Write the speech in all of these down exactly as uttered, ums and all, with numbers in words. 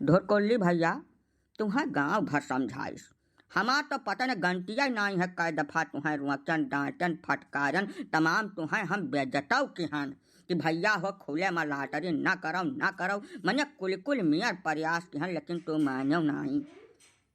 धुरकुल्ली भइया, तुहैं गाँव भर समझाइस, हमार तौ पता न गनतिया नाहीं है, कै दफा तुहैं रोचन, डाँटन, फटकारन, तमाम तुहैं हम बेइज्जतौ किहन कि भइया हो खुले मा लाटरी न करौ, न करौ, मने कुल कुल मियर प्रयास किहन, लेकिन तू मान्यौ नाहीं,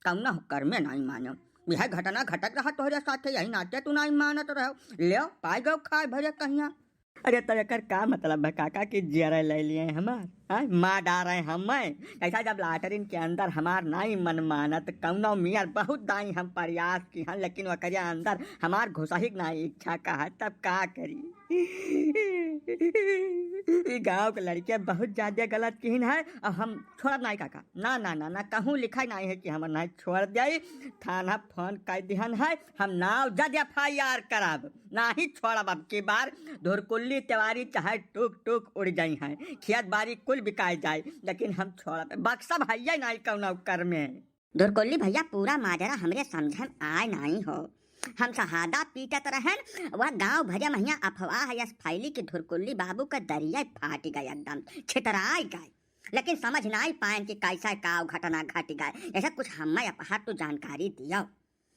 कौनो कर्मे नाहीं मान्यौ। यह घटना घटत रहा तोहरे साथे, यही नाते तू नाहीं मानत रहो। लेव, पाइ गयो खाए भरे कहिया। अरे, तो एकर का मतलब है काका कि जियरे ले लिए हमार, हाँ? मार डारे हमें। कैसा जब लाटरिन के अंदर हमार नाई मन मानत, कौनो मियर बहुत दाई हम प्रयास किहन, लेकिन ओकरे अंदर हमार घुसही के नाई इच्छा का है, तब का करी? ई गाँव के लड़के बहुत ज्यादा गलत किहन है, अब हम छोड़ब नाई काका। ना, ना, ना, ना, कहूँ लिखा नाई है कि हम नाई छोड़ दिया। थाना फोन कर दिहन है, हम नाव जद एफ आई आर करब, नाही छोड़ब। अब की बार धुरकुल्ली तिवारी चाहे टूक टूक उड़ जाई हैं, खेत बारी कुल बिकाए जाए, लेकिन हम छोड़ब, बक्सब हइये नाई कौनो कर में। धुरकुल्ली भइया, पूरा माजरा हमरे समझ में आए नाई हो। हम सहादा पीटत रहन, वह गाँव भरे महिया अफवाह यस फैली कि धुरकुल्ली बाबू का दरिया फाट गए, एकदम छितराए गए, लेकिन समझ नाई पाएन कि कैसा का घटना घट गए। ऐसा कुछ हमें अपहर तो जानकारी दियो।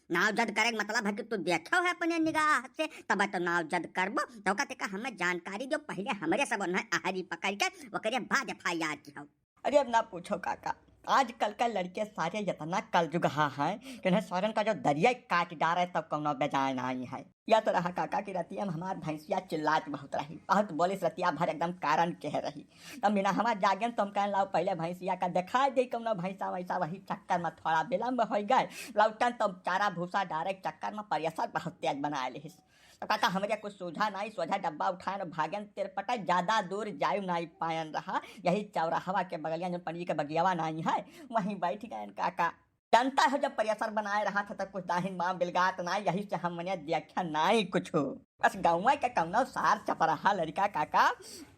नाव जद करे के मतलब है कि तू देखो है अपने निगाह से, तब तो नाव जद करबो। तो का तेका हमें जानकारी दियो, पहले हमरे सब उन्हें आहरी पकड़ के ओकरे बाद एफ आई आर किहो। अरे अब ना पूछो काका, आजकल का लड़के सारे इतना कलजुगहा हैं कि उन्हें सारन का जो दरिया काट डारे तब कौनो बेजाय नाई है। या तो रहा काका कि रतिया में हमार भैंसिया चिल्लात बहुत रही, बहुत बोलिस रतिया भर एकदम कारण कह रही। तब मिनहवा जागेन तो हम कहन लाओ पहले भैंसिया का देखा दे कौनो भैंसा वैसा, वही चक्कर में थोड़ा विलम्ब हो गए। लौटन तो चारा भूसा डारे के चक्कर में प्रेशर बहुत तेज बनाए लिहिस। तो काका हमरे कुछ सूझा नाई, सोझा डब्बा उठाएन और भागेन तिरपटा, ज्यादा दूर जायु नाई पायन रहा। यही चौराहवा के बगलिया जो पनीर के बगियावा नाई है, वहीं बैठ गए काका। जनता है जब प्रेशर बनाए रहा था तो कुछ दाहिन बाम बिलगात नाई, यही से हम मने देखा नाई कुछ। बस गाँव के कौनो सार चपराहा लड़का काका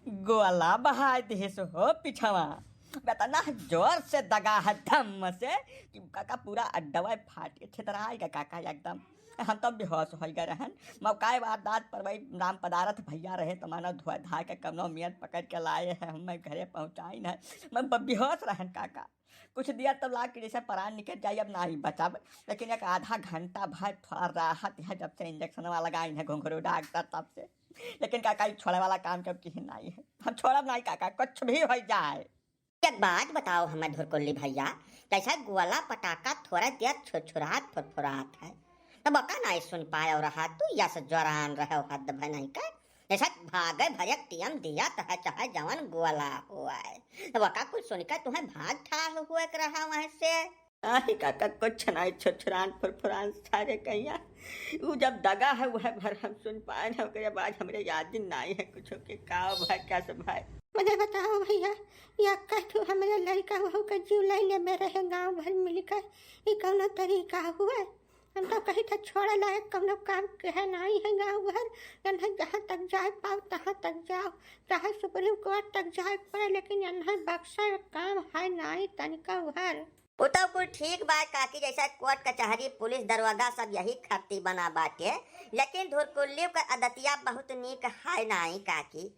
गोला बहाए दिहिस हो पिछवा। इतना जोर से दगा है धम्म से कि काका पूरा अड्डवा फाट के छितराए गए काका एकदम। हम तो बेहोश हो गए रहन। मौकाए वारदात पर वही राम पदारथ भइया रहे तो मानो धोए धाए के कौनो मियत पकड़ के लाए हैं, हम मैं घरे पहुँचाइन है। मैं ब-, बेहोश रहन काका। कुछ दिया तो लाग के जैसे परान निकल जाई, अब नाहीं बचब। लेकिन एक आधा घंटा भर थोड़ा राहत है, जब से इंजेक्शनवा लगाइन है घुंघरू डॉक्टर तब से। लेकिन काका, ई छोड़े वाला काम के अब किहिन नाहीं है। हम छोड़ब नाहीं काका, कुछ भी होइ जाए। एक बात बताओ हमें धुरकुल्ली भइया, जैसा गोला पटाखा थोड़ा देर छुरछुरात फुरफुरात है, तब ओका नाहीं सुन पायो रहा तू, यस जोरान रहो हद भनई का। जैसा भागे भरे टियम दिया तह चाहे जवन गोला हुआ है, तब ओका कुछ सुन के तुहें भाग ठाह हुए के रहा वहाँ से। नाहीं काका, कुछ नाहीं, छुरछुरान फुरफुरान सारे कहिया। उ जब दगा है वह भर हम सुन पाए ना, ओकरे बाद हमरे याद ही नाहीं है कुछ के का भाई क्या सब भाई। मने बताओ भइया, या कह तू हमरे लड़का वहू का जीव ले लेबे रहे, गाँव भर मिलकर ई कौनो तरीका हुआ? हम तो कही था छोड़े लायक कौनो काम के है नाहीं है गाँव भर, यन्हें जहाँ तक जाए पाओ तहाँ तक जाओ, चाहे सुप्रीम कोर्ट तक जाए के पड़े, लेकिन यन्हें बक्सा काम है नाहीं तनिका भर। उ तो कुल ठीक बा काकी, जैसे कोर्ट कचहरी पुलिस दरोगा सब यही खत्ती बना बाटे, लेकिन धुरकुल्ली का अदतिया बहुत नीक है नाहीं काकी।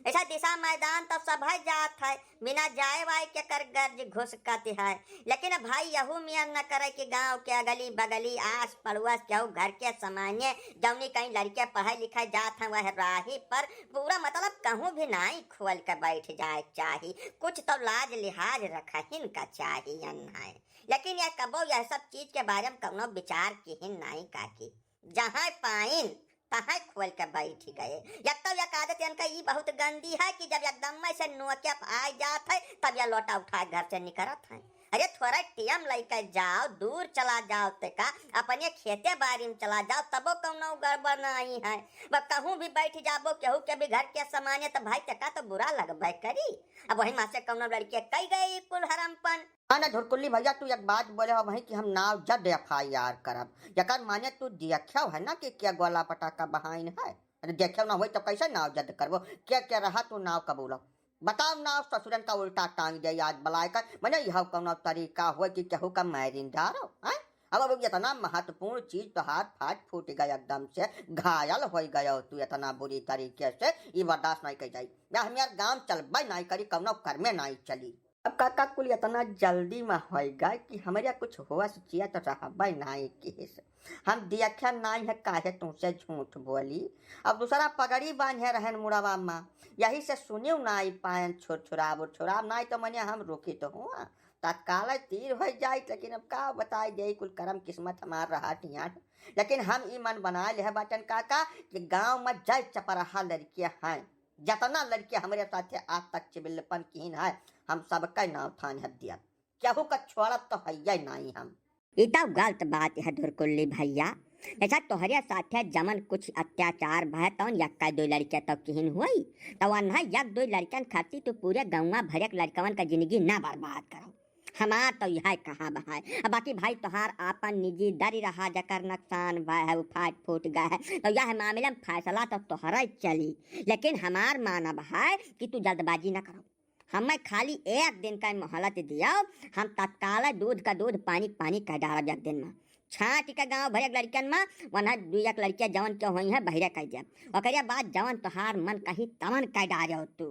ऐसा दिशा मैदान तो सब है जात है, बिना जाए वाए के कर गर्ज घुसकत है। लेकिन भाई यहू मियन न करे कि गाँव के अगली बगली आस पड़ोस केहू घर के सामान्य जौनी कहीं लड़के पढ़े लिखे जात हैं वह राही पर पूरा मतलब कहूँ भी नाई खोल के बैठ जाए चाही। कुछ तो लाज लिहाज रखहिन का चाही यन्हाय। लेकिन यह कबो यह सब चीज के बारे में कौनो विचार किहिन नाई काकी। जहाँ पाइन तहाँ खोल के बैठ गए। या तो यह आदत इनका ई बहुत गंदी है कि जब एकदम में से नोके आ जात है तब यह लोटा उठाए घर से निकलत है। अरे थोड़ा टेम लेके जाओ, दूर चला जाओ, ते का अपने खेते बारी में चला जाओ, तबो कौनो गड़बड़ नहीं है। बस कहूँ भी बैठ जाबो केहू के भी घर के सामाने तो भाई ते का तो बुरा लगबे करी। अब वही माँ से कौनो लड़के कई गए ई कुल हरमपन। हाँ ना धुरकुल्ली भइया, तू एक बात बोले हो वही कि हम नाव जद एफ आई आर करब। एकर माने तू देखो है ना कि क्या गोला पटाखा बहाइन है? अरे देखो ना होई तो कैसे नाव जद करबो? के के रहा तू नाव कबूलो? बताओ नाव ससुरन का उल्टा टांग दे आज बलाय कर। मने यह कौनो तरीका होई कि केहू का मारिन डारो, हैं? अब, अब इतना महत्वपूर्ण चीज तोहार फाट फूट गए एकदम से, घायल हो गए तू इतना बुरी तरीके से, ई बर्दाश्त नहीं कर जाई। या हम यार गाँव चलबे नहीं करी, कौनो कर्मे नहीं चली। अब काका कुल इतना जल्दी में होइगा कि हमरे कुछ होश चेत रहबे नाई किहिस। हम देखा नाई है काहे तुमसे झूठ बोली। अब दूसरा पगड़ी बांधे रहन मुड़वा में, यही से सुनियो नाई पायन छुर छुराब उर छुराब नाई तो मने हम रुकी तो हुआ तत्काल तीर हो जाइत, लेकिन अब का बताई दे कुल करम किस्मत हमार रहा टियान। लेकिन हम ई मन बना ले बाटन काका कि गांव में जय चपराहा लड़कियां हैं, जतना लड़के हमरे साथे आज तक चिबिल्लपन किहिन है, हम सबके नाव थान है दिया, केहू का छोड़त तो हइये नाई हम। ई तो गलत बात है धुरकुल्ली भैया, जैसा तोहरे साथे जमन कुछ अत्याचार भय तौन यक्का दो लड़के तो किहिन हुई, तो वन्हा यक दो लड़कन खातिर तू पूरे गौवा भरक लड़कवन का जिंदगी ना बर्बाद करो। हमार तो यह कहा बहाय। अब बाकी भाई तोहार आपन निजी दरी रहा, जकर नुकसान भय है, वो फाट फूट गए है, तो यह मामले में फैसला तो तोहरे चली, लेकिन हमार मानब है कि तू जल्दबाजी न करो। हमें खाली एक दिन का मोहलत दियो, हम तत्काल दूध का दूध, पानी का पानी कह डालब एक दिन में। छांट के गांव भर एक लड़कन में, वन्हा दू एक लड़कियां जवन के होई है बहिरे कह दिया। ओकरे बाद जवन तोहार मन कही तवन कह डारे हो तू,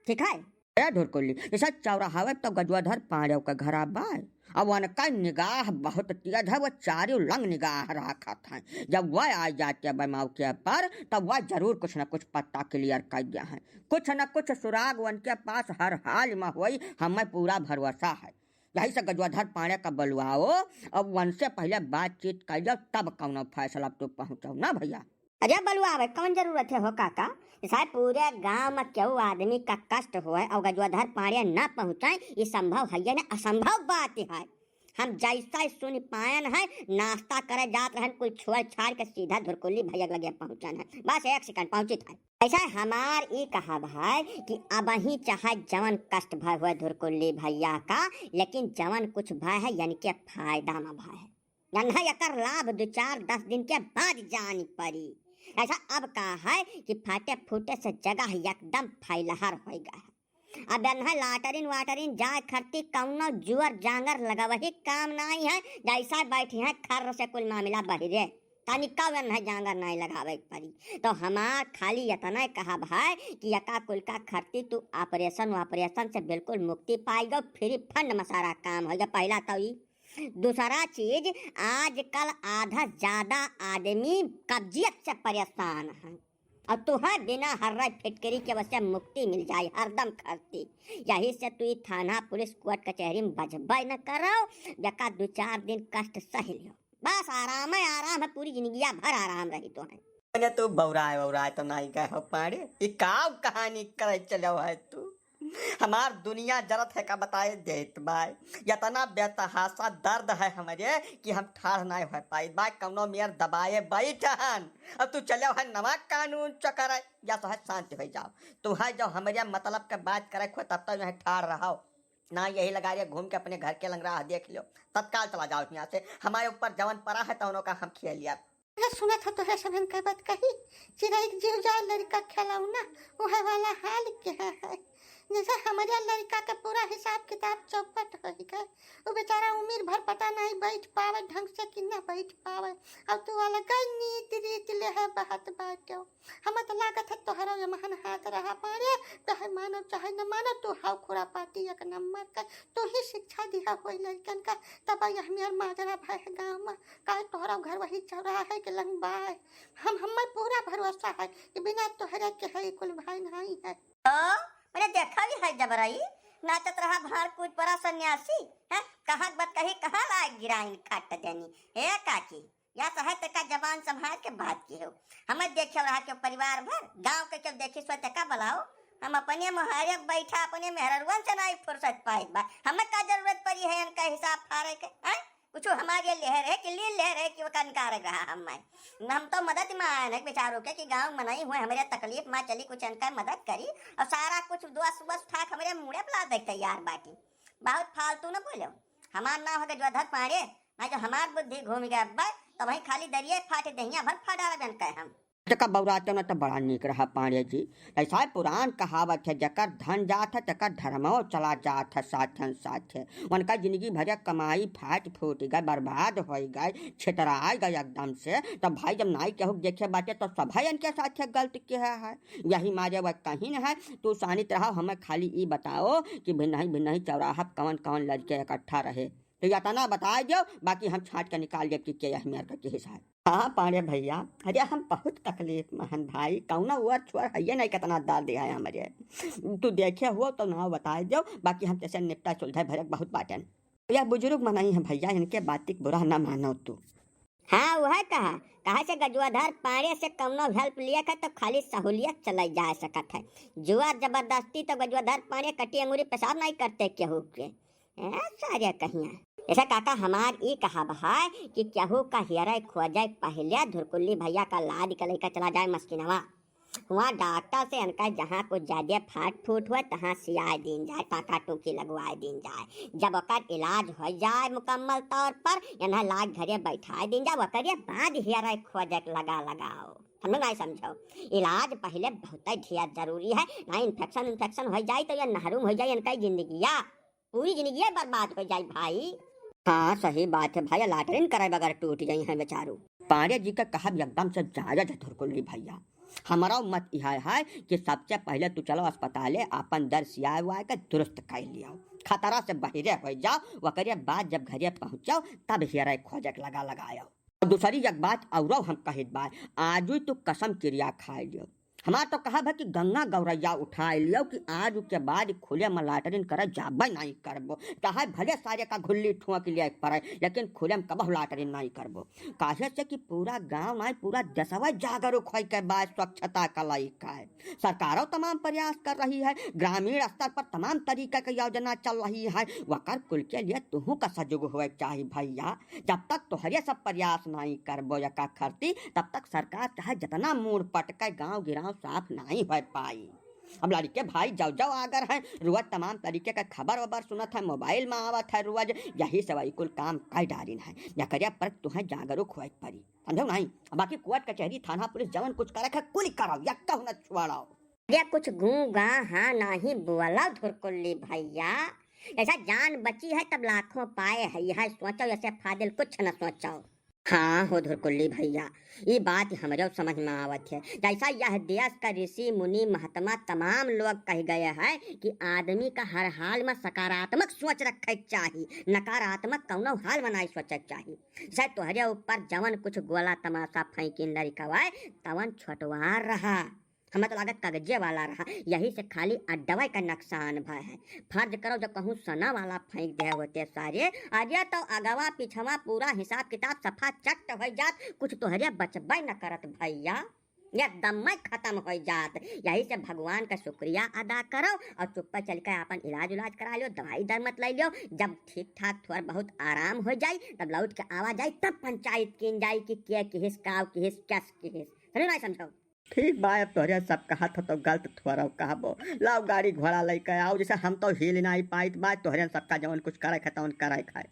ठीक है? ए ढुरकुली, जैसा चौराहावे तो गजवाधर पाड़ेव का घरा बाय। अब उनका निगाह बहुत तेज है, वो चारों लंग निगाह रखत हैं। जब वह आ जाते बे मौके पर, तब वह जरूर कुछ न कुछ पत्ता क्लियर कर गया है। कुछ न कुछ सुराग उनके पास हर हाल में होई, हमें पूरा भरोसा है। यही से गजवाधर पाड़े का बुलवाओ, अब उनसे पहले बातचीत कर लो, तब कौनो फैसला पे तू पहुँचो ना भैया। अरे बलुआवे, कौन जरूरत है हो काका? साहब, पूरे गांव में केहू आदमी का कष्ट होए और गजवाधर पाड़े ना पहुँचाए, ये संभव है या ना? असंभव बात है। हम जैसा ही सुन पायन है, नाश्ता करे जात रहन, कुल छोड़ छाड़ के सीधा धुरकुल्ली भैया के लगे पहुँचन है। बस एक सेकंड पहुँचित है। ऐसा हमार ई कहा भाई कि अबही चाहे जवन कष्ट भय हुए धुरकुल्ली भैया का, लेकिन जवन कुछ भय है, यानी के फायदा में भय है। नन्हा एकर लाभ दो चार दस दिन के बाद जानी पड़ी। ऐसा अब का है कि फाटे फूटे से जगह एकदम फैलहर हो गया है। अब नन्हा लाटरिन वाटरिन जाए खरती कौनो जुअर जांगर लगवही काम नाई है, जैसा बैठी है खर्र से कुल मामला बहिरे। तनिका नन्हा जांगर नाई लगावे के पड़ी। तो हमार खाली इतना कहा भाई कि यका कुल का खरती तू ऑपरेशन ऑपरेशन से बिल्कुल मुक्ति पाई गो, फ्री फंड में सारा काम हो गया। पहला तो ई। दूसरा चीज, आजकल आधा ज्यादा आदमी कब्जियत से परेशान है, और तुहे बिना हर्रा फिटकरी के वसे मुक्ति मिल जाए हरदम खरती। यही से तू ई थाना पुलिस कोर्ट कचहरी में बजबे न करो, जका दो चार दिन कष्ट सह लियो, बस आराम है, आराम है, पूरी जिंदगिया भर आराम रही तो है। अरे तू बौराए बौराए तो नहीं गए हो पाड़े, ई का कहानी करे चलो है तू? हमार दुनिया जरत है का बताए देत बाय। इतना बेतहासा दर्द है हमरे कि हम ठाढ़ नाय हो पाई बाय। कौनो मेर दबाए बैठ हन। अब तू चले है नवा कानून चकर है, या तो है शांति हो जाओ। तू है जब हमरे मतलब के बात करे खो तब तो यहाँ ठाढ़ रहो। ना यही लगा रे घूम के अपने घर के लंगरा देख लो। तत्काल चला जाओ यहाँ से। हमारे ऊपर जवन परा है तो उन्हों का हम खेल लिया। अरे सुनत हो तोहे सबन के बात कही, चिरई के जीव जाए लड़का खिलौना, उहे वाला हाल के है। जैसे हमारे लड़का के पूरा हिसाब किताब चौपट हो गए, वो बेचारा उम्र भर पता नहीं बैठ पावे ढंग से कि ना बैठ पावे, और तू वाला गई नीत रीत ले है बहत बाटो। हम तो लागत है तोहरा ये महान हाथ रहा पाड़े, चाहे मानो चाहे न मानो, तू हाउ खुरापाती एक नंबर का, तू ही शिक्षा दिया होई लड़कन का, तब यह मेर माजरा भय है गाँव में। काहे तोहरा घर वही चौराहा है कि लंगबाय? हम, हमें पूरा भरोसा है कि बिना तोहरे के है कुल भाई नहीं है। ओ, मैंने देखा भी है जबरई, नाचत रहा भाड़ कूद परा सन्यासी, हैं? कहाँ बात कही, कहाँ लाग गिराइन खट देनी। हे काकी, या तो है तेका जबान संभाल के बात की हो। हमें देखे रहा के परिवार भर, गांव के क्यों देखी सो तेका बुलाओ। हम अपने मोहारे बैठा, अपने मेहररुअन से नहीं फुर्सत पाई बा। हमें का जरूरत पड़ी है इनका हिसाब फाड़े के, हैं? कुछ हमारे लेहर है कि लील लेहर है कि वो कनकार रहा हम मैं। हम तो मदद में आए हैं बेचारों के कि गांव में नहीं हुए, हमारे तकलीफ में चली कुछ इनका मदद करी और सारा कुछ दोस्त वोस्त ठाक हमारे मुड़े पला दे तैयार बाटी। बहुत फालतू न बोलो। हमार नाम है गजवाधर पांडे, ना जो हमार बुद्धि घूम गया अब्बा, तो वहीं खाली दरिये फाटे दहिया भर फाड़ा रहा इनका हम। जेका बौराते न त बड़ा नीक रहा पांड़े जी। ऐसा पुरान कहावत है, "जेकर धन जात है, तेकर धर्मो चला जात है साथन साथे।" उनका जिंदगी भर कमाई फाट फूट गए, बर्बाद होइ गए, छितराय गए एकदम से। तब भाई जब नाई केहू देखे बाटे तो सभे इनके साथे गलत किहे है। यही मारे वह कहिन है, "तू सानित रहो, हमें खाली ई बताओ कि भिन्नही भिन्नही चौराहा पर कवन कवन लड़के इकट्ठा रहे।" तो यतना बताए दो, बाकी हम छांट के निकाल देब कि के यही मेर का किहिस है। हाँ पांड़े भैया, अरे हम बहुत तकलीफ में हन भाई, कौनो ओर छोर हइये नहीं, कितना दर्द है हमरे। तू देखे हो तो नाव बताए दो, बाकी हम तैसे निपटा सुलझाए भरक बहुत बाटेन। यह बुजुर्ग मनई है भैया, इनके बातिक बुरा ना मानो तू। हाँ, वह कहा, कहा से गजुआधर पांड़े से कौनो help लिए का तो खाली सहूलियत चलाई जा सकत है। जोर जबरदस्ती तो गजुआधर पांड़े कटी अंगूरी पेशाब नहीं करते केहू के। ए, सारे कहिया। ऐसा काका हमार ई कहा है कि केहू का हियरे खोजे पहले धुरकुल्ली भैया का लाद के लेकर चला जाए मस्किनवा। हुआ डॉक्टर से इनका जहाँ कुछ ज्यादा फाट फूट हुआ, तहाँ सियाए दीन जाए, टाका टूकी लगवाए दीन जाए। जब ओकर इलाज हो जाए मुकम्मल तौर पर, इन्हें लाज घरे बैठाए दीन जाए, ओकरे बाद हियरे खोजे के लगा लगाओ। हम लोग नहीं समझो, इलाज पहले बहुत ही ढेर जरूरी है। ना infection infection हो जाए तो ये नहरूम हो जाए इनका जिंदगिया। पूरी जिंदगी बर्बाद हो जाई भाई। हाँ, सही बात है भाई, लाटरिन करे बगैर टूट जाई हैं बेचारू। पांड़े जी का कहब एकदम से जायज है धुरकुल्ली भैया। हमारा मत यह है कि सबसे पहले तू चलो अस्पताले, अपन दर सियाए उआए के दुरुस्त कर लियो, खतरा से बहिरे हो जाओ, ओकरे बाद जब घरे पहुँचो तब हियरे खोजे के लगा लगायो। और दूसरी एक बात औरो हम कहित बा, आजु तू कसम किरिया खाए लियो। हमार तो कहब है कि गंगा गौरैया उठाए लियो कि आज के बाद खुले में लाटरिन करे जाबे नहीं करबो, चाहे भले सारे का घुल्ली ठुआ के लिए पड़े, लेकिन खुले में कबहु लाटरिन नहीं करबो। काहे से कि पूरा गांव नहीं, पूरा देशवा जागरूक होए के बाद स्वच्छता का लइका है। सरकारों तमाम प्रयास कर रही है, ग्रामीण स्तर पर तमाम तरीका के योजना चल रही है, वकर कुल के लिए तुहू का सजग होए के चाही भैया। जब तक तोहरे सब प्रयास नाई करबो एका खरती, तब तक सरकार चाहे जितना मूड़ पटके, गांव गिराव साफ नाई होए पाई। अब लड़के भाई जौ जौ आगर हैं, रोज तमाम तरीके का खबर वबर सुनत है, मोबाइल में आवत है रोज, यही से वही कुल काम कर डारिन है। एकरे पर तुहें जागरूक होए के पड़ी, समझो नहीं? बाकी कोर्ट कचहरी थाना पुलिस जवन कुछ करे है कुल करो, यक्का न छोड़ो। अरे कुछ गूं गा हाँ नाही बोला धुरकुल्ली भैया, ऐसा जान बची है तब लाखों पाए है, यह सोचो, ऐसे फाजिल कुछ न सोचो। हाँ हो धुरकुल्ली भैया, ई बात हमरे समझ में आवत है। जैसा यह देश का ऋषि मुनि महात्मा तमाम लोग कह गए हैं कि आदमी का हर हाल में सकारात्मक सोच रखे के चाही, नकारात्मक कौनो हाल में नाई सोचे के चाही। से तोहरे ऊपर जवन कुछ गोला तमाशा फेंकिन लड़िकवा, तवन छोटवार रहा। हमें तो लागत कागजे वाला रहा, यही से खाली अड्डवे का नुकसान भय है। फर्ज करो जो कहूँ सना वाला फेंक दे होते सारे, अरे तो अगवा पिछवा पूरा हिसाब किताब सफा चट हो जात, कुछ तोहरे बचबे न करत भैया, एकदम में खत्म हो जात। यही से भगवान का शुक्रिया अदा करो और चुप्पे चल के अपन इलाज उलाज करा लियो, दवाई दर मत ले लियो। जब ठीक ठाक थोड़ा बहुत आराम हो जाई, तब लौट के आवा जाई, तब पंचायत कीन जाई कि के किहिस, काव किहिस, कस किहिस। समझ में आई समझो? ठीक बा, अब तोहरे सब कहत हो तो गलत थोड़ा कहबो। लाओ गाड़ी घोड़ा लेके आओ, जैसे हम तो हिल नाई पाइत बा, तोहरे सबका जवन कुछ करे खाए तवन करे खाए।